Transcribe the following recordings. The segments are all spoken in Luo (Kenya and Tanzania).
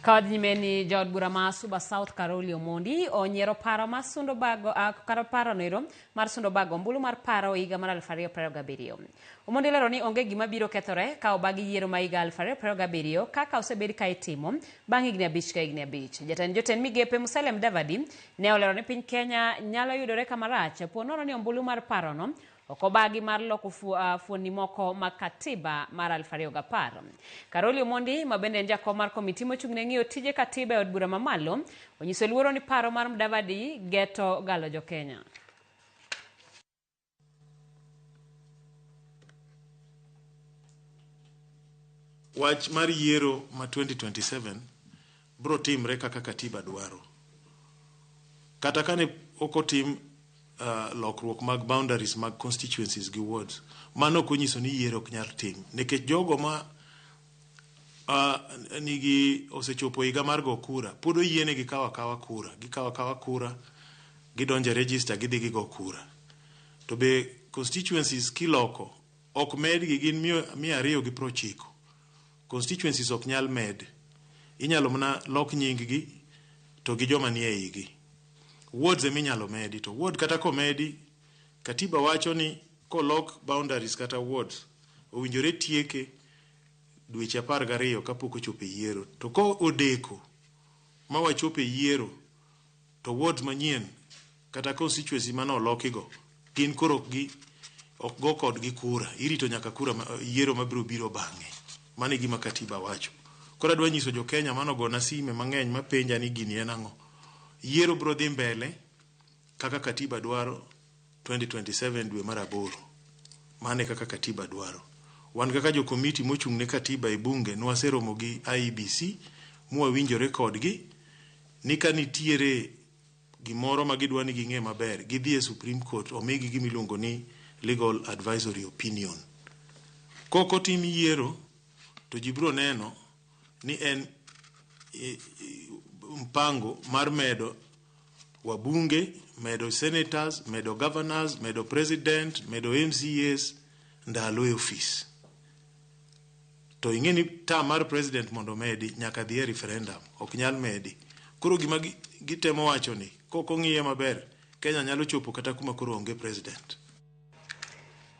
Ka wadhi nyime ni jaod bura ma Suba South Caroli Omondi onyiero paro mar sundo bago kata paro noero mar sundo bago ombulu mar paro higa mar 2027. Omondi lero ni onge gima biro kethore ka obagi yiero ma higa 2027 kaka osebed ka itimo bang' higni abich ka higni abich. Jatend jotend migepe Musalia Mudavadi ne olero ni piny Kenya nyalo yudore kama rach po nono ni ombulu mar parono ok obagi mar loko fuonni moko mag katiba mar 2010. Caroli Omondi, ma bende en jakom mar komiti mochung' ne ng'iyo tije katiba e od bura mamalo, onyiso luoro ni paro mar Mudavadi geto galo jo-Kenya. Wach mar yiero ma 2027 bro timre kaka katiba dwaro. Kata kane ok otim lokruok mag boundaries mag constituencies gi wards, mano ok onyiso ni yiero ok nyal tim. Nikech jogo ma nigi osechopo higa mar go kura, pod oyienegi kawo akawa kura. Gikawo akawa kura, gidonjo e register, gidhi gigo kura. To be constituencies kiloko, ok medgi gin 290. Constituencies ok nyal med. Inyalo mana lok nying gi to gi joma nie igi. Wards ema inyalo medi. To ward kata komedi, katiba wacho ni kolok boundaries kata wards, owinjore tieke dweche 12 kapok ochopo e yiero. To ko odeko ma wachopo e yiero, to wards manyien kata constituency mane olokigo, gin koro ok go kodgi kura. Irito nyaka kura ma, yiero mabiro biro bang'e. Mano e gima katiba wacho. Koro adwa nyiso jo Kenya mano gona sime mang'eny mapenja ni gini en ang'o. Yiero biro dhi mbele kaka katiba dwaro 2027 dwe mar aboro. Mano e kaka katiba dwaro. Wan kaka jo komiti mochung' ne katiba e bunge nwaseromo gi IEBC mwawinjore kodgi ni ka nitiere gimoro ma gidwa ni ging'e maber, gidhi e Supreme Court omigi gima iluongo ni legal advisory opinion. Kok otim yiero to ji biro neno ni en mpango mar medo wabunge, medo senators, medo governors, medo president, medo MCAs ndalo e ofis. To ing'e ni term mar president mondo omedi nyaka dhi e referendum, ok nyal medi. Koro gima gitemo wacho ni kok ong'iye maber, Kenya nyalo chopo kata kuma koro onge president.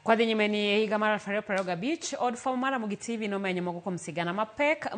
Kwadhi nyime ni e higa mar 2025, od fwambo mar Ramogi TV nomenyo moko kuom sigana mapek.